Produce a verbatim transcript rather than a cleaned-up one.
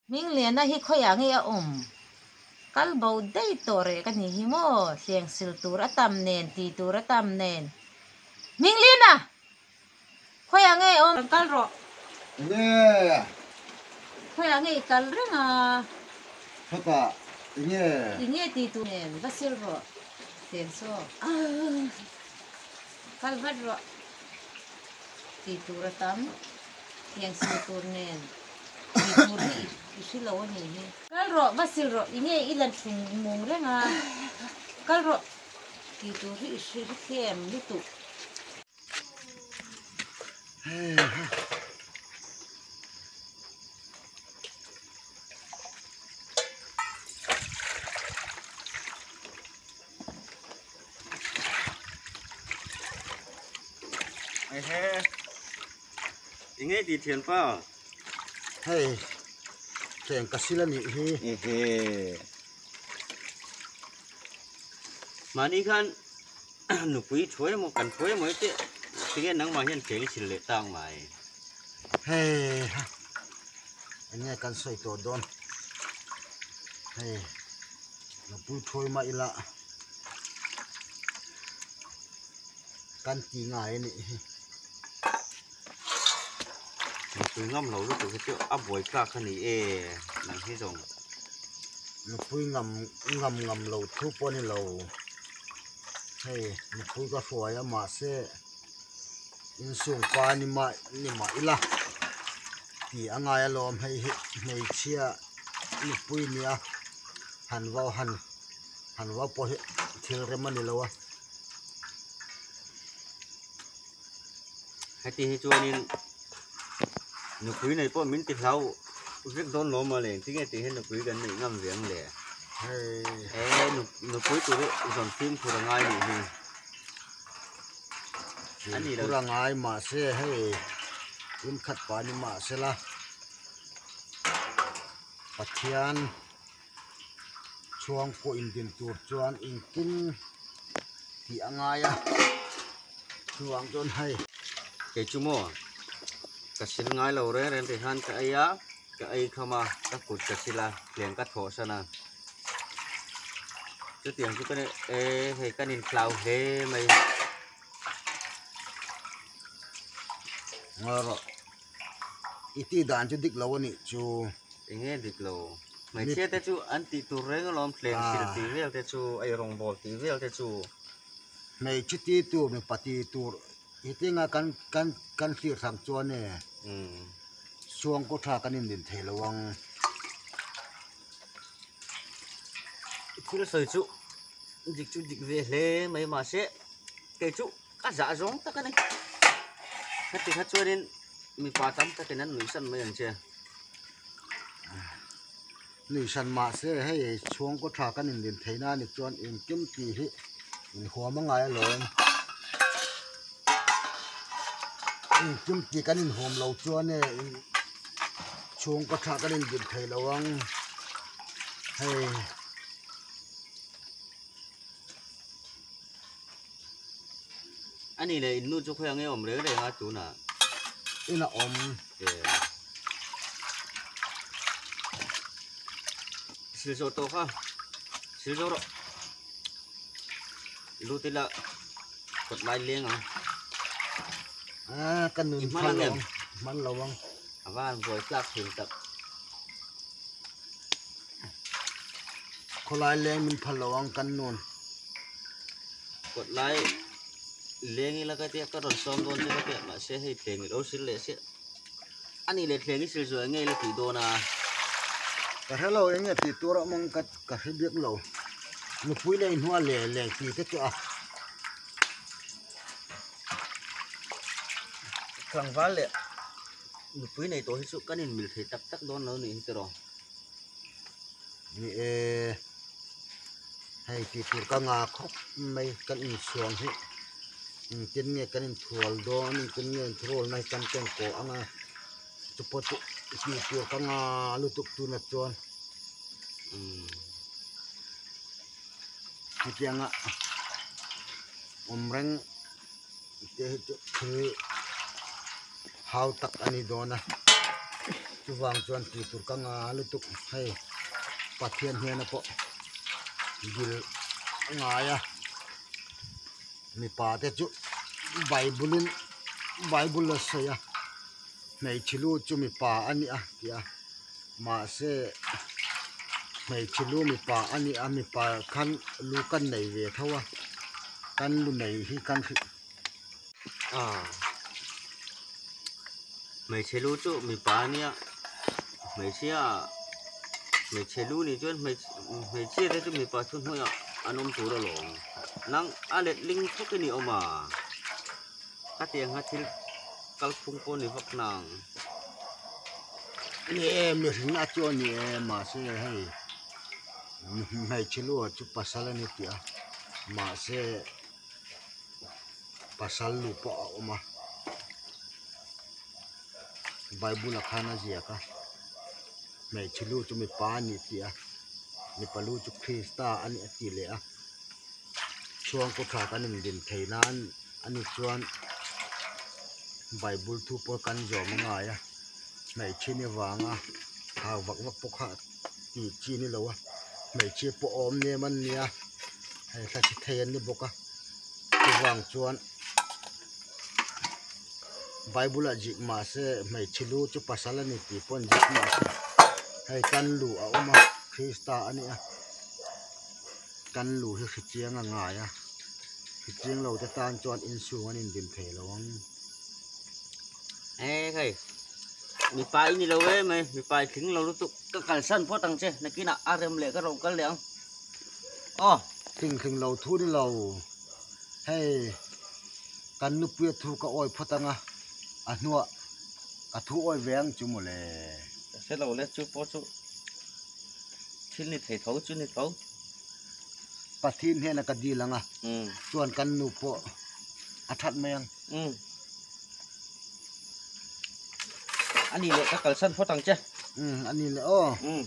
Hmingliana hi khawiah ngei a um? Kal bo dai tawh reh ka ni hi maw, thleng sil tur a tam nen, ti tur a tam nen. Hmingliana! Khawiah ngei a um? Kal rawh. Nge. Khawiah ngei kal reng a? Khata, nge. Nge ti tur nen, va sil rawh. Thleng saw. Ah. Kal vat rawh. Ti tur a tam. Thleng sil tur nen. Ti tur hi i hre lo a ni hi. Kal rawh, va sil rawh. Nge i lan thung mung reng a? Kal rawh. Ti tur hi i hre, hre thlem lutuk. Ehe. Inge ti thian pa. Hei. Thleng ka sil a ni hi. Ehe. Mani khan nupui thuoi maw, kan thuoi maw te. Tinge nangma hian thleng sil leh tang mai. Hei ha. Enge kan sawi tawh dawn. Hei. Nupui thuoi ma ila. Kan ti ngai a nih hi. Nupui ngam lo lutuk hi chu a buai tlak a ni e, nang hi zawng. Nupui ngam, ngam ngam lo thu pawh ni lo. Hei, nupui ka hruai a, mahse, insung pa ni mah, ni mah ila. Ti a ngai alawm hei hi, hmeichhia nupui ni a. Han vau han, han vau pawh hi thil rem a ni lo a. Heti hi chuanin nupui nei pawh min ti hlau vek dawn lawm a leng, tinge ti hian nupui kan neih ngam ve ang le. Hei. E, nu-, nupui tur hi zawn fimkhur a ngai nih hi. A ni lo. Fimkhur a ngai mahse hei, in khat pa ni mahse la. Pathian chhuangkaw indin tur chuan engkim tih a ngai a. Chuang chuan hei. Kei chu maw, ka sil ngai lo reng reng te khan ka ei a, ka ei kham a, ka kut ka sil a, thleng ka thawhsan a. Chutiang chu ka ni, e, hei kan inhlau hle mai. Ngaro. I ti dan chu dik lo a nih chu. Enge dik lo? Hmeichhia te chu an tih tur reng alawm, thleng sil tih vel te chu, ei rawngbawl tih vel te chu. Hmeichhe ti tur, mipa ti tur, hi tinga kan, kan, kan thlir thlang chuan e. Mm. Chhuangkaw ṭha kan indin thei lo ang. Thil sawi chu dik chu dik ve hle mai, mahse, kei chu ka zah zawng tak a ni. Khati kha chuanin mipa tam takin an nuihsan mai ang che. Nuihsan mahse, hei chhuangkaw ṭha kan indin theina a ni chuan engkim ti hi inhuam a ngai alawm. Engkim ti kan inhuam lo chuan e, in, chhuangkaw ṭha kan indin thei lo ang. Hei. A ni le, in nu chu khawiah nge awm reng reng a tunah? Ina awm. E. Sil zo tawh kha. Sil zo rawh. Lut ila. Kawt lai leng ang. A, ka nun hman lo ang. Hman lo ang. A van buai tlak thil tak. Khawlai leng min phal lo ang kan nun. Kawt lai leng ila ka tia ka rawn sawm dawn che ka tia, mahse hei thleng i lo sil leh se. A ni le thleng i sil zual ngei la tih dawn a. Ka hre lo, enge tih tur a awm ang ka, ka hre biak lo. Nupui le inhnuah le, le ti te chu a. Tlangval le nupui nei tawh hi chu kan inmil thei tak tak dawn lo ni hi tiraw. Ni e, hei ti tur ka nga khawp mai kan insuang hi. Engtin nge kan inthual dawn, engtin nge inthurawlna hi kan keng kawh anga. Chu pawh chu ti tur ka nga lutuk tuna chuan. Hmm. Chutianga awm reng te hi chu thil hau tak a ni dawn a. Chuvang chuan ti tur ka nga lutuk hei. Pathian hnena pawh dil a ngai a. Mipa te chu Bible-in, Bible a sawi a. Hmeichhe lu chu mipa a ni a, tia. Mahse, hmeichhe lu mipa a ni a, mipa khan lu kan nei ve tho a. Kan lu nei hi kan hri-, a. Hmeichhe lu chu mipa a ni a. Hmeichhia, hmeichhe lu ni chuan hmei-, hmeichhia te chu mipa thuhnuaiah an awm tur alawm. Nang a let ling thawk i ni awm a. Ka tiang ha thil kalphung pawh ni vak nang. Ni e, mihring a chu a ni e, mahse hei. Hmeichhe lu chu pasal a ni tia. Mahse, pasal lu pawh a awm a. Bible-a khan a ziak a. Hmeichhe lu chu mipa a ni tia. Mipa lu chu Krista a ni a ti leh a. Chhuangkaw ṭha kan indin thei nan a ni chuan Bible thu pawh kan zawm a ngai a. Hmeichhe ni vanga hau vak vak pawh kha ti chi ni lo a. Hmeichhe pawh awm nem an nia. Hei, hla chi thei an ni bawk a. Chuvang chuan Bible-a ziak mahse, hmeichhe lu chu pasal a ni tih pawh an ziak mahse, hei kan lu a awm a, Krista a ni a. Kan lu hi hri chiang a ngai a. Hri chiang lo te tan chuan insung an indin thei lo ang. E hei, mipa i ni lo e mai, mipa i tling lo lutuk. Ka kalsan phawt ang che, nakina a rem leh ka ro kal leh ang. Aw. Tling tling lo thu ni lo. Hei, kan nupui thu ka awi phawt ang a. A hnuah ka thu awi ve ang chu maw le. Ka hre lo le chu pawh chu. Thil ni thei tho chu ni tho. Pathian hnena ka dil ang a. Mm. Chuan kan nu pawh a ṭhat mai ang. Mm. A ni leh ka kalsan phawt ang che. Mm, a ni leh aw. Mm.